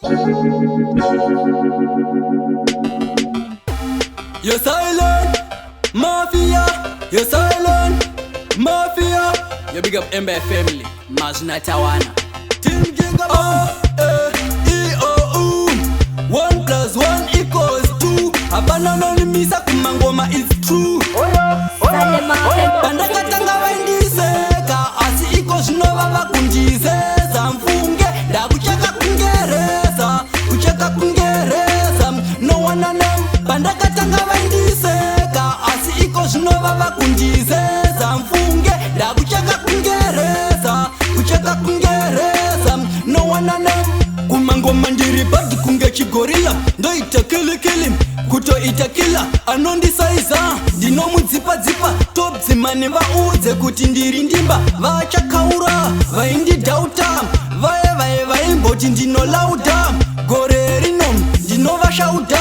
You're silent, mafia. You're silent, mafia. Yo, big up MB family, Mazina Tawana. Team Giga O, A, E, O, U. One plus one equals two. Hapana anonimisa kumangoma, it's true. Pandakatanga vaindiseka, asi iko zvino vava kundizeza. Mfunge ndakucheka kungereza, kucheka kungereza nowana nem. Pandakatanga vaindiseka, asi iko zvino vava kundizeza. Mfunge ndakucheka kungereza, kucheka kungereza nowana nem. Kumangoma ndiri bad kunge chigorilla, ndoita kilikili kutoita kila anondisaiza, ndinomudzipa-dzipa tobzimani. Vaudze kuti ndiri ndimba, vachakaura vaindidoubta, vaye vaye vaimboti ndinolauda. Gore rino ndinovashauda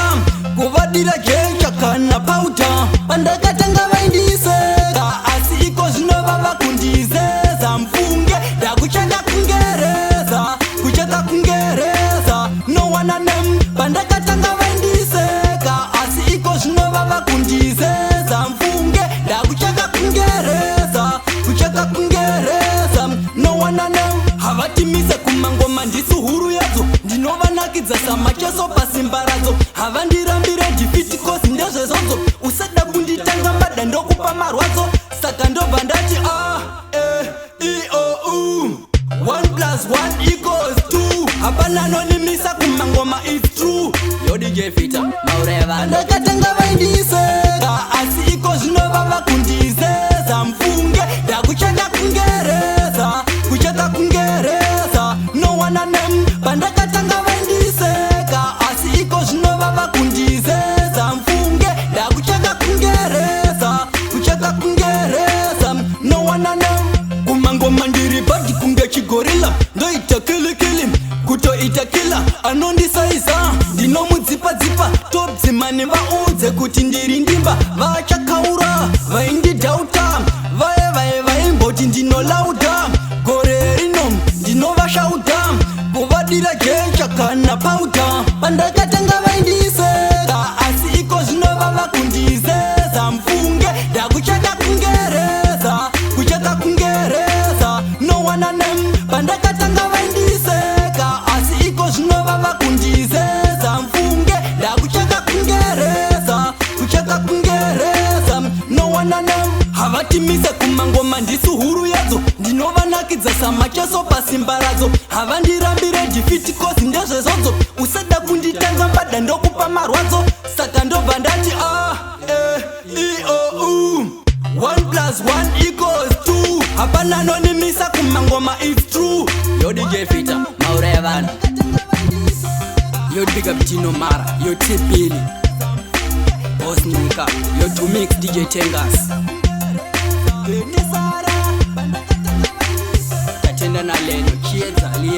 kuvadira jecha kana pauda. Pandakatanga vaindiseka, asi iko zvino vava kundizeza. Mfunge ndakucheka kungereza, kucheka kungereza nowana nem. Pandakatanga vaindiseka, asi iko zvino vava kundizeza. Mfunge ndakucheka kungereza, kucheka kungereza nowana nem. Havatimise kumangoma, ndisi huru yadzo, ndinovanakidza samacheso pasimba radzo. Havandirambire defeat, 'cause ndezvezodzo. Usada kunditanga mbada, ndokupa marwadzo. Saka ndobva ndati A, E, I, O, U. One plus one equals two. Hapana anonimisa kumangoma, it's true. Yo, DJ Fita, Maureva. Ndakatanga vaindiseka, asi iko zvino vava kundizeza. Mfunge ndakucheka kungereza, kucheka kungereza nowana nem. Pandakatanga vaindiseka, asi iko zvino vava kundizeza. Mfunge ndakucheka kungereza, kucheka kungereza nowana nem. Kumangoma ndiri bad kunge chigorilla, ndoita kilikili kutoita kila anondisaiza, ndinomudzipa-dzipa tobzimani. Vaudze kuti ndiri ndimba, vachakaura vaindidoubta, vaye vaye vaimboti ndinolauda. Gore rino ndinovashauda kuvadira jecha kana pauda. Pandakatanga vaindiseka, asi iko zvino vava kundizeza. Mfunge ndakucheka kungereza, kucheka kungereza nowana nem. Pandakatanga vaindiseka, asi iko zvino vava kundizeza. Mfunge ndakucheka kungereza, kucheka kungereza nowana nem. Havatimise kumangoma, ndisi huru yadzo, ndinovanakidza samacheso pasimba radzo. Havandirambire defeat, 'cause ndezvezodzo. Usada kunditanga mbada, ndokupa marwadzo. Saka ndobva ndati A, E, I, O, U. One plus one equals two. Hapana anonimisa kumangoma, it's true. Yo, DJ Fita, Maureva. Yo, big up Tino Mara, yo, T Billy, Boss Nika, yo, to mix DJ Tengas. Tatenda na Leno, Chiedza, Lisa.